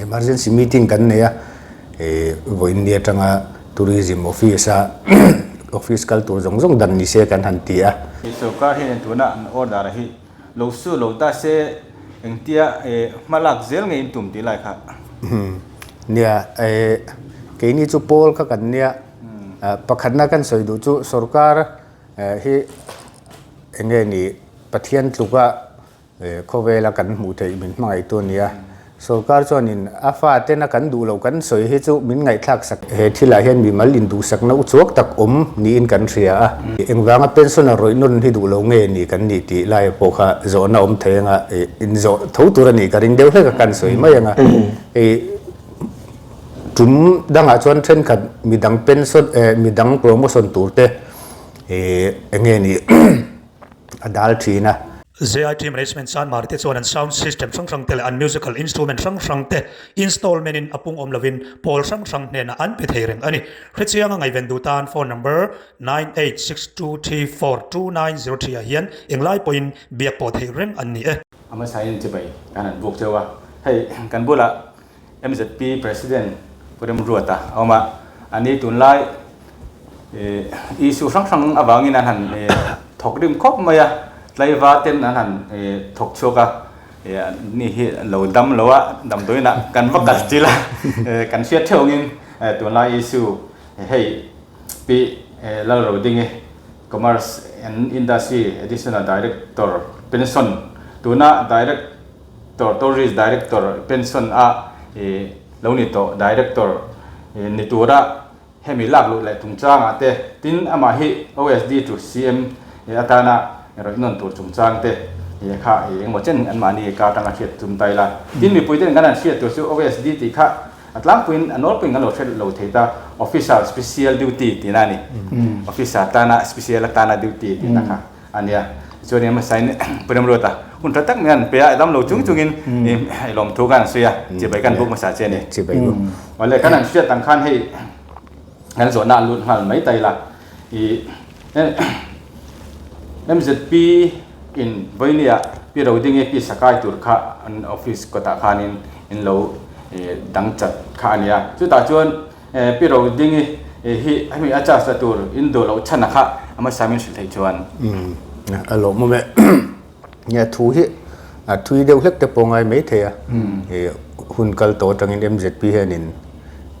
Emergency meeting kan nei a, vawiin ni atanga Tourism Office a office kal tur zawng zawng dan ni se kan han ti a. Sorkar hian tuna an order hi lo su lo ta se engtia hma lak zel ngei in tum tih lai kha. Nia, keini chu pawl kha kan nia, pakhatna kan sawi duh chu sorkar hi enge ni Pathian tluka Khawvela kan hmuh theih min hmangaihtu a ni a, sorkar chuanin a fatena kan duh loh kan sawi hi chu min ngaihthlak sak. He thilah hian mimal induhsakna uchuak tak awm niin kan hria a, engvanga pensioner rawih nawn hi duh lo nge ni kan nih tih laia pawh kha zawhna awm thei anga inzawh tho tur a nih ka ring deuh hlek a, kan sawi mai anga hei tum dangah chuan thenkhat midang pension midang promotion tur te enge ni. a dal thin a. ZIT Management Sanmar te chuan an sound system hrang hrang te leh an musical instrument hrang hrang te installment in a pung awm lovin pawl hrang hrang hnenah an pe thei reng a ni. Hrechianga ngaihven duh tan phone number 9862342903 ah hian englai pawhin biak pawh theih reng an ni e. A hmasain chibai kan han buk cheu a, hei kan bulah MZP President Pu Remruata a awm a, a ni tunlai issue hrang hrang avangin an han thawk rim khawp mai a, tlaiva ten an han thawk chhuak a, ni hi lo dam lo a, damdawiinah kan va kal chil a, kan hriat theuh angin tunlai issue hei Pi Lalrodingi Commerce and Industry Additional Director pension tuna Direct Tor Tourist Director pension a lo ni tawh Director ni tura hemi lak luh leh chungchangah te tin amah hi OSD to CM atana rawih nawn tur chungchang te kha engemaw chen anmahni ka atanga hriat tum ta ila. Tin mipui ten kan han hriat tur chu OSD tih kha a tlangpuiin a nawlpuiin kan lo hre lo thei ta Officer Special Duty tihna a ni. Officer tana special atana duty tihna kha. A nia, chuan eng hmasain Pu Remruata hun tha tak mai an pe a, dam lo chung chungin i lawmthu khan an sawi a, chibai kan buk hmasa che a ni. Chibai buk. Awle, kan han hriat ang khan hei kan zawhna a lut nghal mai ta ila, i MZP in Vawinia Pi Rodingi Pi Sakai tur kha an office kawtah khanin in lo dang chat kha a nia, chutah chuan Pi Rodingi hi hemi a charge la tur in duh loh chhan a kha a hmasa min hrilh theih chuan. Umm a lawmawm e. Nia thu hi a thui deuh hlek te pawh ngai mai thei a. Hun kal tawh atangin MZP hianin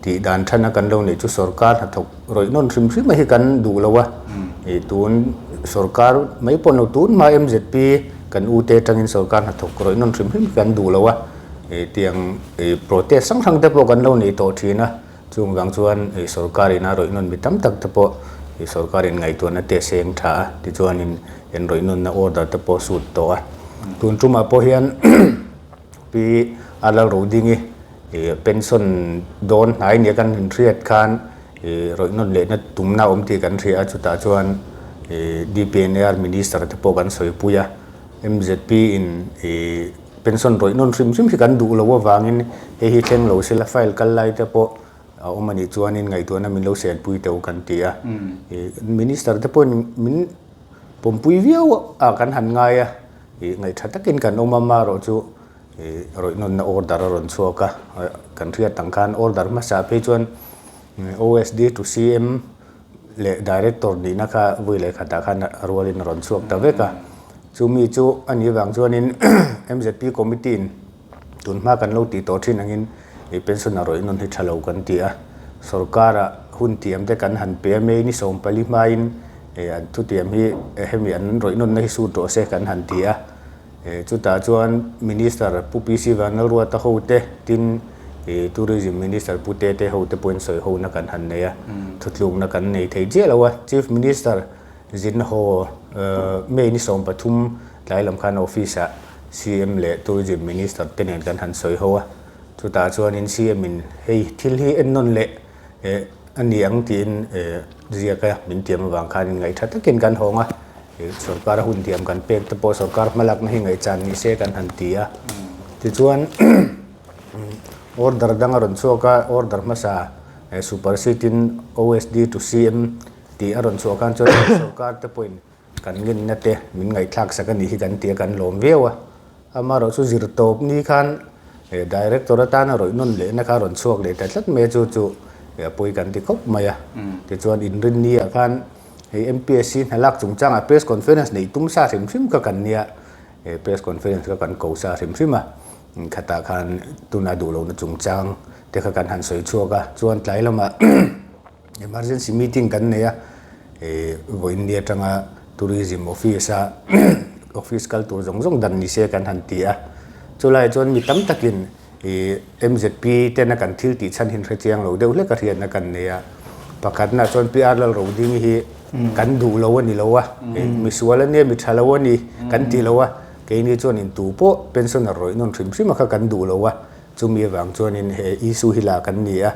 tih dan than a kan lo neih chu sorkar hnathawk rawih nawn hrim hrim a hi kan duh lo a. Tun sorkar mai pawh lo tun hma MZP kan u te atangin sorkar hnathawk rawih nawn hrim hrim hi kan duh lo a. Tiang protest hrang hrang te pawh kan lo nei tawh thin a, chung vang chuan sorkar in a rawih nawn mi tam tak te pawh sorkar in ngaihtuahna te a seng tha a, tichuanin en rawih nawnna order te pawh sut tawh a. Tun tumah pawh hian Pi Alalrodingi pension dawn hnai nia kan inhriat khan rawih nawn lehna tumna awm tih kan hria a, chutah chuan DPNR Minister te pawh kan sawipui a, MZP in Pension rawih nawn hrim hrim hi kan duh lo avangin hei hi thleng lo sela file kal lai te pawh a awm a nih chuanin ngaihtuahna min lo senpui teuh kan ti a. Minister te pawhin min pawmpui viau a kan han ngai a, ngaihtha takin kan awm a, marawh chu rawih nawnna order a rawn chhuak a, kan hriat ang khan order hmasa phei chuan OSD to CM leh Director nihna kha vui leh khatah khan a rualin a rawn chhuak ta vek a. Chumi chu a nih vang chuanin MZP Committee in tun hma kan lo tih tawh thin angin i pension a rawih nawn hi tha lo kan ti a. Sorkara hun tiam te kan han pe a, May ni 14 hmain an thutiam hi hemi an rawih nawnna hi sut rawh se kan han ti a. Chutah chuan Minister Pu PC Vanlalruata ho te tin Tourism Minister Pu Tete ho te pawhin sawi hona kan han nei a, thutlukna kan nei thei chiah lo a. Chief Minister Zin haw May ni 13 tlai lam khan office ah CM leh Tourism Minister te nen kan han sawi ho a, chutah chuanin CM in hei thil hi en nawn leh a ni ang tiin ziak a min tiam avang khanin ngaihtha takin kan hawng a, sorkar a hun tiam kan pek te pawh sorkar hmalakna hi ngaihchan ni se kan han ti a, tichuan order dang a rawn chhuak a, order hmasa supersede in OSD to CM Tih a rawn chhuah khan chuan sorkar te pawhin kan ngenna te min ngaihthlak sak a nih hi kan ti a, kan lawm viau a. Amaherawhchu zir tawp ni khan Director atana rawih nawn lehna kha a rawn chhuak leh ta tlat mai a, chu chu a pawi kan ti khawp mai a. Tichuan inrinni ah khan hei MPSC hna lak chungchangah press conference neih tum sa hrim hrim kha kan nia, press conference kha kan ko sa hrim hrim a, khatah khan tuna duh lohna chungchang te kha kan han sawi chhuak a, chuan tlai lamah Emergency meeting kan nei a, vawiin ni atanga tourism office a office kal tur zawng zawng dan ni se kan han ti a. Chulaiah chuan mi tam takin MZP tena kan thil tih chhan hin hrechiang lo deuh hlek a hriatna kan nei a. Pakhatnaah chuan PR Lalrodingi hi kan duh lo a ni lo a, misual a nia mi tha lo a ni kan ti lo a, keini chuan in tu pawh pensioner rawih nawn hrim hrim a kha kan duh lo a. Chumi avang chuanin he issue hi la kan ni a,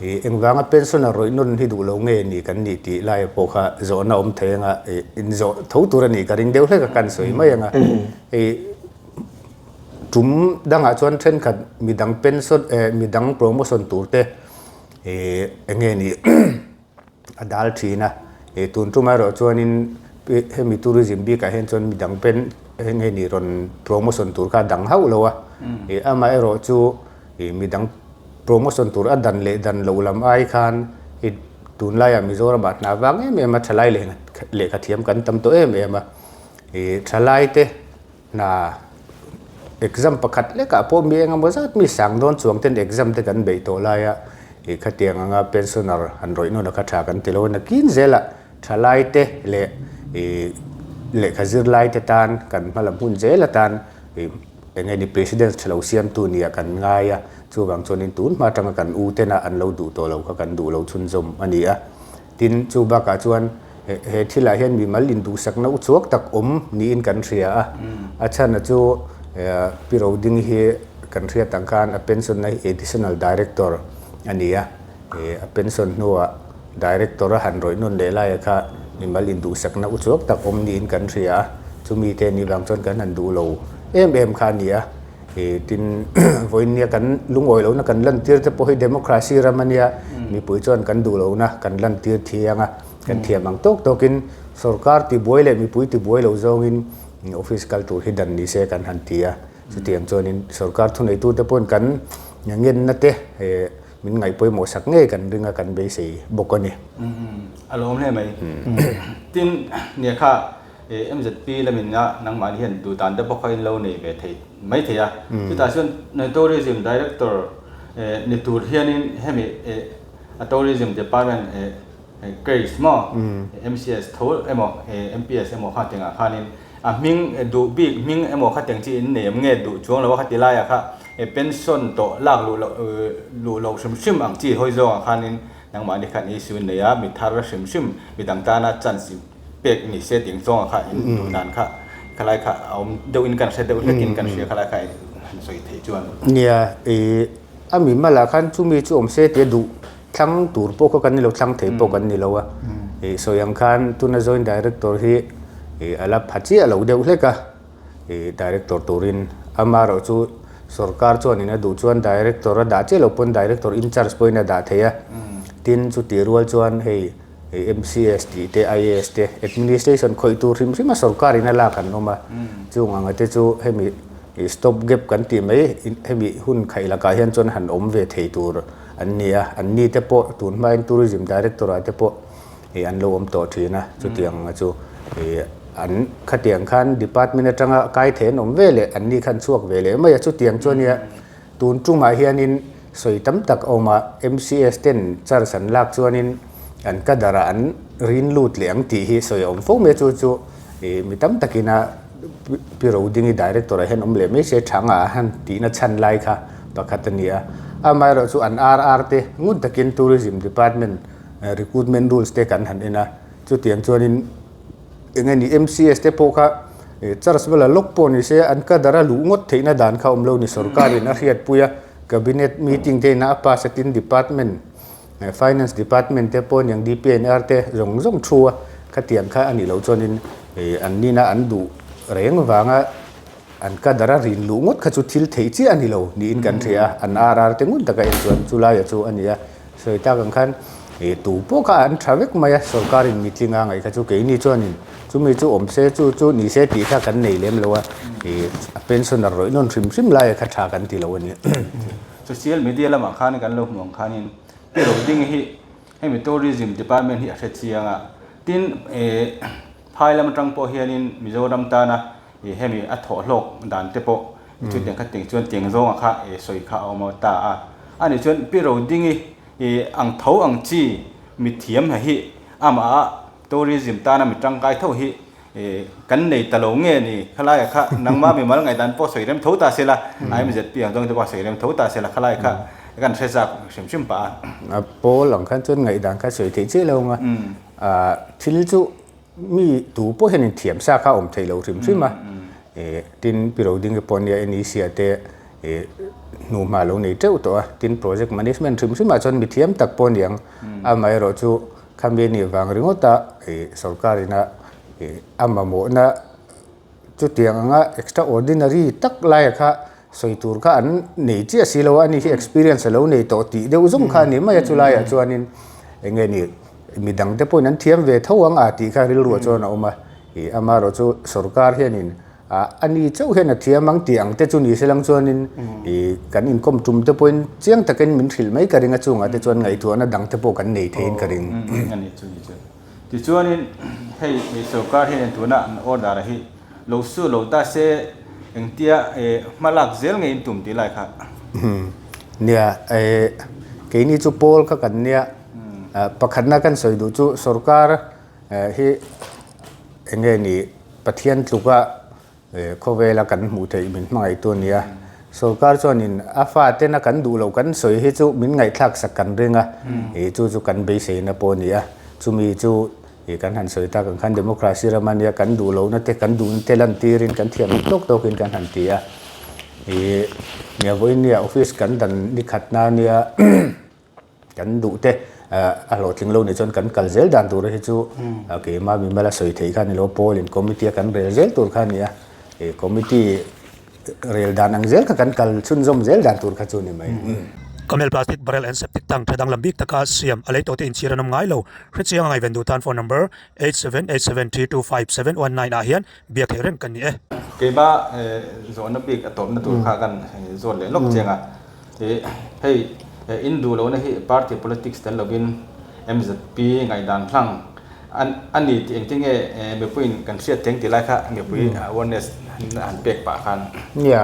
ih engvanga pensioner rawih nawn hi duh lo nge ni kan nih tih laia pawh kha zawhna awm thei anga ih inzawh tho tur a nih ka ring deuh hlek a kan sawi mai anga ih tum dangah chuan thenkhat midang pension eh midang promotion tur te ih eng nge ni a dal thin a, ih tun tum erawh chuanin hemi tourism bikah hian chuan midang pen eng nge ni rawn promotion tur kha a dang hauh lo a, ih amaherawh chu ih midang promotion tur a dan leh dan loh lam ai khan ih tunlaiah Mizoramah hna vang em em a thalai leh lehkha thiam kan tam tawh em em a, ih thalai te Hna exam pakhat lekah pawh mi engemaw zat mi sang dawn chuang ten exam te kan beih tawh lai a, ih khatiang anga pensioner han rawih nawn a kha tha kan ti lo a, nakin zelah thalai te leh ih lehkha zirlai te tan kan hma lam hun zel atan ih eng nge ni president tha lo siamtu nia kan ngai a, chuvang chuanin tun hma atanga kan u tena an lo duh tawh lo kha kan duh lo chhunzawm a ni a. Tin, chu bakah chuan he thilah hian mimal induhsakna uchuak tak awm niin kan hria a. A chhana chu Pi Roding hi kan hriat ang khan a pension na hi Additional Director a ni a. A pension hnuah Director a han rawih nawn leh laia kha mimal induhsakna uchuak tak awm niin kan hria a. Chumi te ni vang chuan kan han duh lo em em kha a ni a. Tin, vawiinnia kan lungawi lohna kan lantir te pawh hi democracy ram a nia, mipui chuan kan duh lohna kan lantir thiang a, kan thiam ang tawk tawkin sorkar tibuai leh mipui tibuai lo zawngin office kal tur hi dan ni se kan han ti a, chutiang chuanin sorkar thuneitute pawhin kan ngenna te min ngaih pawimawh sak ngei kan ring a, kan beisei bawk a ni. A lawm hle mai. Tin, nia kha MZP lamin a nangmahni hian duh dan te bawk kha in lo nei ve thei mai thei a. Chutah chuan Tourism Director ni tur hianin hemi a Tourism Department case maw MCS tho emaw MPS emaw kha tengah khanin a hming duh bik hming emaw kha teng chi in nei em nge duh chuang lo a kha ti laiah kha pension tawh lak luh loh luh loh hrim hrim ang chi hawi zawngah khanin nangmahni khan issue in nei a, mi thar hrim hrim midang tana chance pek ni se tih ang chuangah kha in duh dan kha khalai kha a awm deuh in kan hre deuh hlek in kan hria khalai kha han sawi theih chuan. Nia, i a mi malah khan chumi chu awm se tia duh thlang tur pawh kha kan ni lo, thlang thei pawh kan ni lo a. I sawi ang khan tuna joint director hi i a la pha chiah lo deuh hlek a, i director turin amaherawh chu sorkar chuanin a duh chuan director a dah chiah lo pawn director incharge pawhin a dah thei a. Tin, chutih rual chuan hei. Hei MCS tih te, IAS te, administration khawih tur hrim hrim a sorkar in a lak an awm a, chung anga te chu hemi stop gap kan tih mai hemi hun khaih lakah hian chuan han awm ve thei tur an ni a, an ni te pawh tun hmain tourism director ah te pawh ih an lo awm tawh thin a, chutiang anga chu ih an khatiang khan department atanga kai thei an awm ve leh an ni khan chhuak ve leh mai a, chutiang chuan nia Tun tumah hianin sawi tam tak a awm a, MCS ten charge an lak chuanin an cadre ah an rin lut leh ang tih hi sawi a awm fo mai a, chu chu ih mi tam takin a Pi Rodingi director ah hian awm leh mai se tha anga a han tihna chhan lai kha pakhat a ni a. Amaherawh chu an RR te ngun takin Tourism Department recruitment rules te kan han en a, chutiang chuanin Eng nge ni MCS te pawh kha charge vel a lawk pawh ni se an cadre a luh ngawt theihna dan kha awm lo ni sorkarin a hriatpui a, cabinet meeting te ina a pass a tin department finance department te pawh aniang DPNR te zawng zawng thu a khatiang kha a nih loh chuanin an nina an duh reng vanga an cadre a rin luh ngawt kha chu thil theih chiah a ni lo niin kan hria a, an RR te ngun taka en chuan chulaia chu a ni a. Sawi tak ang khan Ih tu pawh kha an tha vek mai a, sorkarin mitlinga ngaih kha chu keini chuanin chumi chu awm se chu chu ni se tih kha kan nei lem lo a, ih a pensioner rawih nawn hrim hrim laia kha tha kan ti lo a ni. Social media lamah khan kan lo hmuh ang khanin Pi Roding hi hemi tourism department hi a hre chiang a, tin ih phai lam atang pawh hianin Mizoram tana ih hemi a thawh hlawk dan te pawh chutiang kha tiang chuan tiang zawnga kha ih sawi kha a awm ta a, ani chuan Pi Rodingi I ang tho ang chi mithiam hei hi amah a tourism tana mi tangkai tho hi kan nei ta lo nge ni khalai kha nangma mimal ngaihdan pawh sawi rem tho ta sela IMZP ang zawng te pawh sawi rem tho ta sela khalai kha kan hre zak hrim hrim pah a. A pawl ang khan chuan ngaihdan kha sawi theih chiah lo ang a, thil chu Mi tu pawh hian inthiam sa kha a awm thei lo hrim hrim a, tin Pi Rodingi pawh nia NEC ah te hnuhma lo nei teuh tawh a, tin project management hrim hrim ah chuan mithiam tak pawh a ni ang, amaherawh chu khami a nih vang ringawt a sorkar ina a mamawhna Chutiang anga extraordinary tak laia kha sawi tur kha an nei chiah si lo a, ani hi experience a lo nei tawh tih deuh zawng kha a ni mai a, chulaiah chuanin eng nge ni midang te pawhin an thiam ve tho ang a tih kha rilruah chuan a awm a, ih amaherawh chu sorkar hianin ah ani chauh hian a thiam ang tih ang te chu ni se lang chuanin ih kan inkawm tum te pawhin chiang takin min hrilh mai ka ring a, chungah te chuan ngaihtuahna dang te pawh kan nei theiin ka ring. A ni chu ni chu. Tichuanin hei sorkar hian tuna an order a hi lo su lo ta se engtia hma lak zel ngei in tum tih lai kha. Nia, keini chu pawl kha kan nia, pakhatna kan sawi duh chu sorkar hi enge ni Pathian tluka Khawvela kan hmuh theih min hmangaihtu a ni a, sorkar chuanin a fatena kan duh loh kan sawi hi chu min ngaihthlak sak kan ring a, ih chu chu kan beiseina pawh a ni a, chumi chu ih kan han sawi tak ang khan democracy ram a nia kan duh lohna te kan duhna te lantirin kan thiam ang tawk tawkin kan han ti a, ih nia vawiin nia office kan dan ni khatna a nia. Kan duh te a hlawhtling lo nih chuan kan kal zel dan tur hi chu keimah mimal a sawi theih kha a ni lo, Paul in committee a kan rel zel tur kha a ni a, committee rel dan ang zel kha kan kal chhunzawm zel dan tur kha chu a ni mai. Camel plastic barrel and septic tank tha danglam bik taka siam a lei tawhte inchhir an awm ngai lo. Hrechiang a ngaihven duh tan phone number 8787325719 ah hian biak theih reng kan ni e. Keimah zawhna bik a tawpna tur kha kan zawt leh lawk chiang a. Ih, hei in duh lohna hi party politics tel lovin MZP ngaihdan hlang a ni tih engtin nge mipuiin kan hriat theng tih lai kha mipui awareness han pek pah khan. Nia,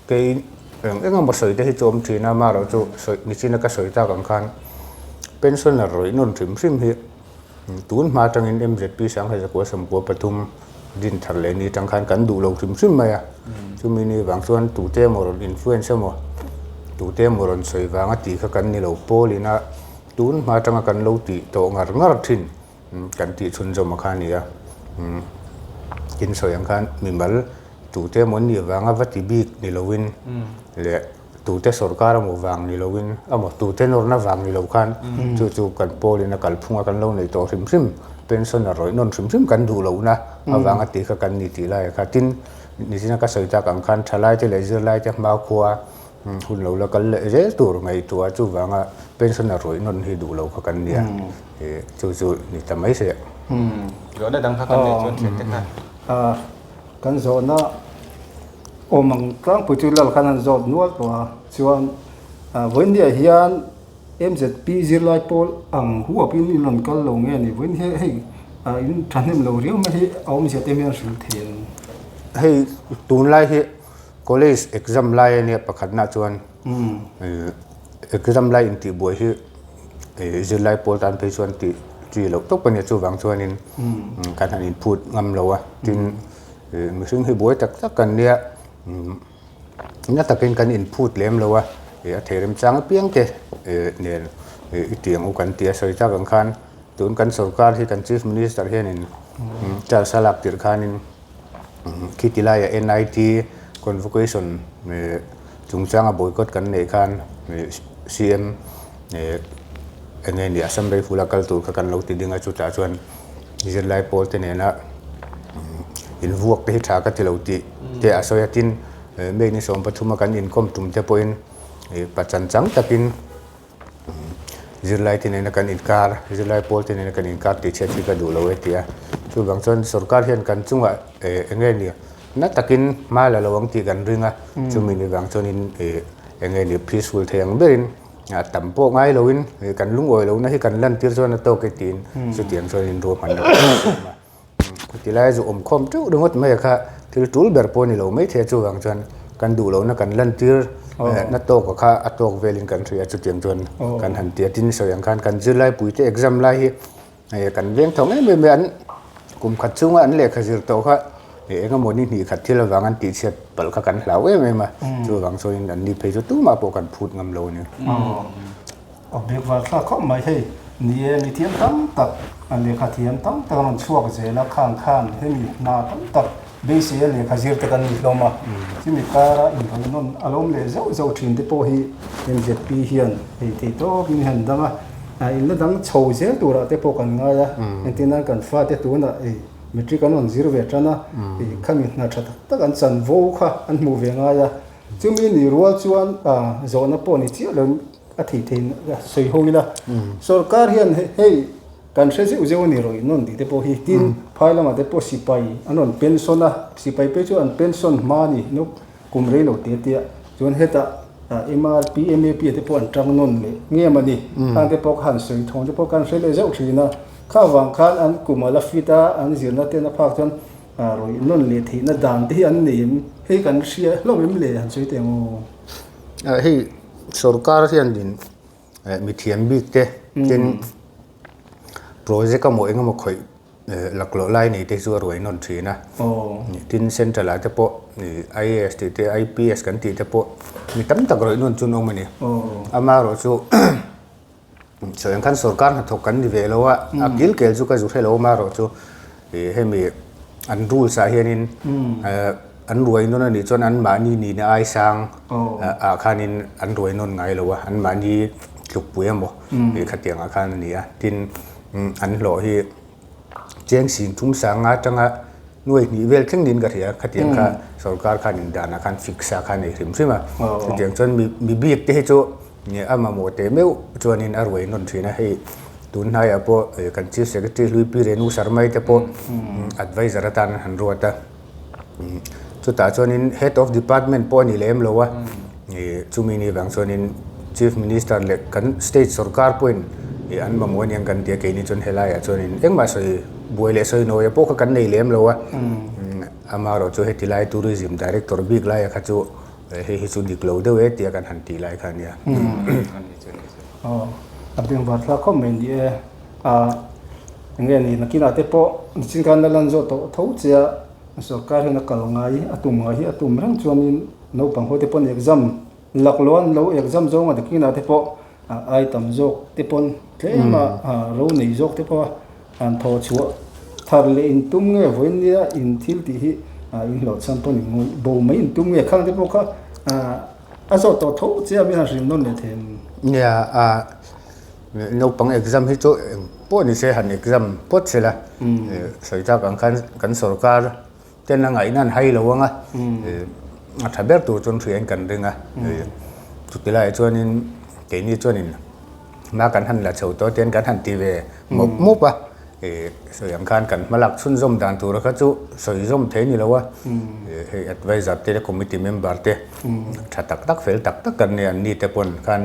kei eng eng emaw sawi te hi chu awm thin a, amaherawh chu sawi nichina ka sawi tak ang khan pensioner rawih nawn hrim hrim hi Tun hma atangin MZP Sangha Zakua Samkua pathum din thar leh ni atang khan kan duh lo hrim hrim mai a. Chumi ni vang chuan tute emaw rawn influence emaw, tute emaw rawn sawi vanga tih kha kan ni lo. Pawl ina tun hma atanga kan lo tih tawh ngar ngar thin kan tih chhunzawm a kha a ni a. Tin sawi ang khan mimal tute emaw an nih vanga va ti bik ni loin leh Tute sorkar emaw vang ni loin emaw tute nawrna vang ni lo khan chu chu kan pawlin a kalphung a kan lo neih tawh hrim hrim pension a rawih nawn hrim hrim kan duh lohna avanga tih kha kan ni tih lai kha tin nichina ka sawi tak ang khan thalaite leh zirlaite hmakhua hun lo la kal leh zel tur ngaihtuah chuvanga pension a rawih nawn hi duh lo kha kan nia chu chu ni ta mai se. Zawhna dang kha kan neih chuan thian te kha. Kan zawhna Awm ang tlangpui chu lal khan an zawt nual tawh a, chuan vawiinniah hian MZP zirlai pawl ang huapin in rawn kal lo nge ni, vawiin hi hei in thahnem lo riau mai hi a awmzia te hian hrilh thei ang. Hei tunlai hi college exam lai a nia pakhatna chuan exam lai intihbuai hi zirlai pawl tan phei chuan tih chi loh tawp a nia chuvang chuanin kan han inphut ngam lo a, tin. Mihring hi buai tak tak kan nia, na takin kan inphut lem lo a, a thei remchang apiang te nen i tiang u kan ti a sawi tak ang khan tun kan sorkar hi kan chief minister hianin charge a lak tirh khanin khiti laia NIT convocation chungchanga boycott kan neih khan CM eng nge ni Assam Rifle a kal tur kha kan lo ti ding a chutah chuan Zirlai pawl te nena invuak te hi tha ka ti lo tih te a sawi a, tin May ni 13 a kan inkawm tum te pawhin pachan chang takin Zirlai te nena kan inkar, zirlai pawl te nena kan inkar tih chhiat hi ka duh lo e ti a. Chuvang chuan sorkar hian kan chungah eng nge ni na takin hma la lo ang tih kan ring a, chumi ni vang chuanin eng nge ni peaceful thei ang berin tam pawh ngai loin kan lungawi lohna hi kan lantir chuan a tawk e tiin chutiang chuanin ruahmanna kan siam a. Khawti lai zu awm khawm teuh ringawt mai a kha thil tul ber pawh a ni lo maithei a, chuvang chuan kan duh lohna kan lantir na tawk a kha a tawk velin kan hria chutiang chuan kan han ti a. Tin sawi ang khan kan zirlai puite exam lai hi kan veng thawng em em a, an kum khat chhunga an lehkha zir tawh kha eng emaw ni hnih khat thil avang an tihchhiat palh kha kan hlau em em a, chuvang chuanin an ni phei chu tumah pawh kan phut ngam lo a ni. A bek var thlak khawp mai hei. Ni e, mi thiam tam tak, lehkha thiam tam tak an rawn chhuak zel a, khang khan hemi hna tam tak beiseia lehkha zir te kan ni hlawm a. Chumi kara inrawih nawn a lo awm leh zauh zauh thin te pawh hi MZP hian hei thei tawp in han dang a, in la dang chho zel turah te pawh kan ngai a. Engtin nan kan fate tunah ei matric an rawn zir ve tan a, khami hna tha tak tak an chanvo kha an hmuh ve ngai a. Chumi ni rual chuan zawhna pawh ni chiah lo A thei thei sawi ho ila sorkar hian hei kan hre zeuh zeuh a ni rawih nawn tih te pawh hi tin phai lamah te pawh sipai an rawn pension a sipai phei chu an pension hma a ni nuk kum rei lo te te a chuan hetah MRP MAP te pawh an tang nawn leh ngem a ni khang te pawh kha han sawi thawng te pawh kan hre leh zeuh thin a kha vang khan an kum a la fit a an zirna ten a phak chuan rawih nawn leh theihna dan te hi an nei em hei kan hria hlauh em le han sawi teh ang aw. Hei Sorkar hianin mithiam bik te tin project emaw eng emaw khawih laklawh lai nei te chu a ruai nawn thin a. Tin central ah te pawh IAS tih te IPS kan tih te pawh mi tam tak rawih nawn chu an awm a ni. Amaherawhchu Sawi ang khan sorkar hnathawk kan ni ve lo a, a kil kel chu ka zu hre lo amaherawh chu ih hemi an rules ah hianin an ruai nawn a nih chuan an mahni nihna ai sang ah khanin an ruai nawn ngai lo a, an mahni tlukpui emaw ih khatiang ah khan a ni a, tin an hlawh hi Cheng sin thum sanga atanga nuai hnih vel thleng niin ka hria, khatiang kha sorkar khan in danah khan fix a kha nei hrim hrim a, chutiang chuan mi mi bik te hi chu a mamawh teh meuh chuanin a ruai nawn thin a, hei tun hnaiah pawh kan chief secretary hlui Pi Renu Sharma te pawh adviser atan an han ruat a. Chutah chuanin Head of Department pawh a ni lem lo a, chumi ni vang chuanin Chief Minister leh kan State sorkar pawhin an mamawh aniang kan ti a, keini chuan helaiah chuanin engmah sawi buai leh sawi nawia pawh kha kan nei lem lo a, amaherawhchu heti lai Tourism Director bik laia kha chu hei hi chu dik lo deuh e tia kan han tih lai kha a nia. Aw, a bengvar thlak khawp mai ni e. Enge ni nakinah te pawh nichin khan la lan zawh tawh tho che a, sorkar hian a kal ngai a tum ngai hi a tum reng chuanin naupang ho te pawn exam lak lo an lo exam zawng a nakinah te pawh ai tam zawk te pawn tlem a ro nei zawk te pawh an thaw chhuah thar leh in tum nge vawiin nia in thil tih hi in hlawhchham pawn in ngawih bo mai in tum nge khang te pawh kha a zawh tawh tho che a mi han hrilh nawn leh thei ang. Nia a. Naupang exam hi chu eng pawh ni se han exam phawt se la, sawi tak ang khan kan sorkar ten a ngaihna an hai lo ang a, a tha ber tur chuan hriain kan ring a, chuti laiah chuanin keini chuanin hma kan han la chho tawh te hian kan han ti ve mawp mawp a, sawi ang khan kan hmalak chhunzawm dan tura kha chu sawi zawm thei a ni lo a, hei adviser te leh committee member te tha tak tak fel tak tak kan nei an ni te pawn khan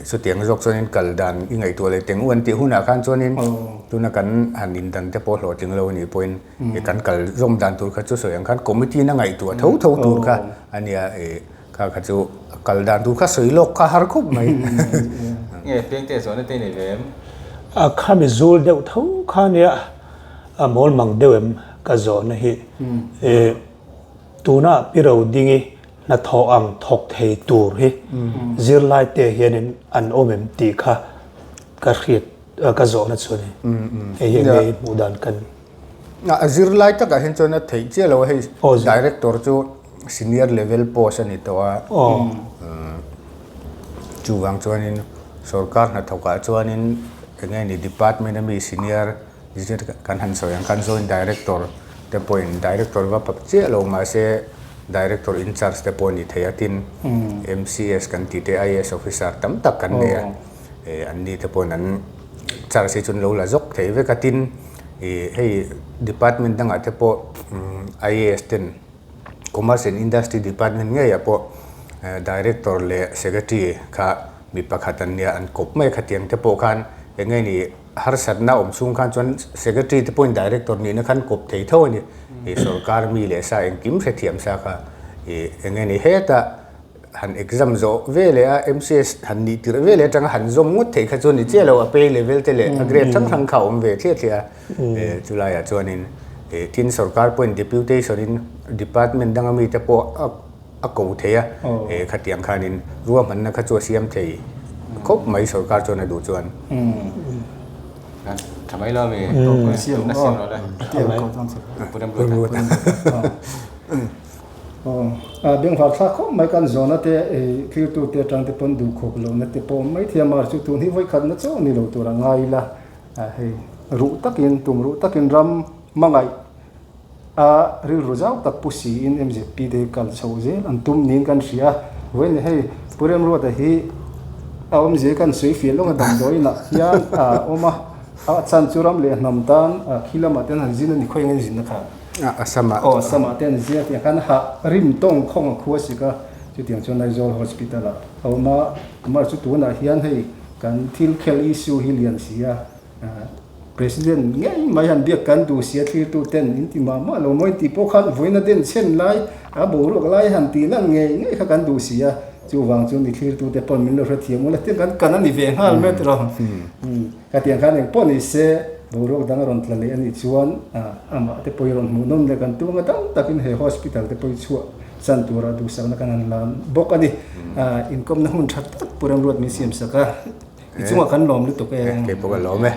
Chutiang zawk chuanin kal dan i ngaihtuah leh teng u an tih hunah khan chuanin tuna kan han indan te pawh hlawhtling lo a nih pawhin kan kal zawm dan tur kha chu sawi ang khan committee in a ngaihtuah tho tho tur kha a nia kha kha chu kal dan tur kha sawi lawk kha har khawp mai. Nge Piangte zawhna te nei ve em? A khami zul deuh tho kha nia a mawl mang deuh em ka zawhna hi. Tuna Pi Rodingi hnathawh ang thawk thei tur hi zirlai te hianin an awm em tih kha ka hriat ka zawhna chu a ni. Hei hi enge i hmuh dan ka ni. A zirlai takah hian chuan a theih chiah lo a, hei director chu senior level post a ni tawh a. Chuvang chuanin sorkar hnathawkah chuanin enge ni department ami senior Zir kan han sawi ang khan joint director te pawhin director va pap chiah lo mahse director in charge te pawh a ni thei a tin MCS kan tih te IAS officer tam tak kan nei a. Anni te pawhin an charge hi chu an lo la zawk thei vek a, tin ih hei department dangah te pawh IAS ten Commerce and Industry department ngeiah pawh director leh secretary kha mi pakhat an nia an kawp mai a khatiang te pawh khan eng nge ni harsatna awm chhung khan chuan secretary te pawhin director nihna khan kawp thei tho a ni ih sorkar mi leh sa engkim hrethiam sa kha ih eng nge ni hetah han exam zawh ve leh a MCS han nih tirh ve leh atanga han zawm ngawt theih kha chu ni chiah lo a pay level te leh a grade hrang hrang kha a awm ve thliah thliah a chulaiah chuanin ih tin sorkar pawhin deputation in department danga mite pawh a a ko thei a ih khatiang khanin ruahmanna kha chu a siam thei khawp mai sorkar chuan a duh chuan. Tha mai lo mi na siam lo le. Aw, bengvar thlak khawp mai kan zawhna te thiltu te atang te pawn duh khawp lohna te pawh awm mai thiam a, chu tun hi vawikhatna chauh ni lo tur a ngai ila, hei ruh takin tum ruh takin ram hmangaih a rilru zau tak pu siin MZP te hi kal chho zel an tum niin kan hria a, vawiin hei Pu Remruata hi a awmzia hi kan sawi fiah lawng a damdawiin ah hian a awm a, a chan chu ram leh hnam tan khi lamah te an han zin a ni khawiah nge an zinna kha. Assam ah. Aw Assam ah te an zia tiang khan hah rim tawng khawng a khua sik a, chutiang chuan Aizawl Hospital ah a awm a, amah chu tunah hian hei kan thil khel issue hi lian si a, President ngei mai han biak kan duh si a thlirtu ten in ti mah mah lo maw in tih pawh khan vawiin a den chhen lai a boruak lai han tih lan ngei ngei kha kan duh si a, chuvang chu ni thlirtu te pawn min lo hrethiam ula tiang kan kan a ni ve nghal mai tiraw. Khatiang khan eng pawh ni se, boruak dang a rawn tla leh a nih chuan amah te pawh i rawn hmuh nawn leh kan tum anga dang takin he hospital te pawh i chhuah chan tura duhsakna kan han lam bawk a ni. Inkawmna hmun tha tak Pu Remruat min siam sak a, i chungah kan lawm lutuk e. Kei pawh ka lawm e.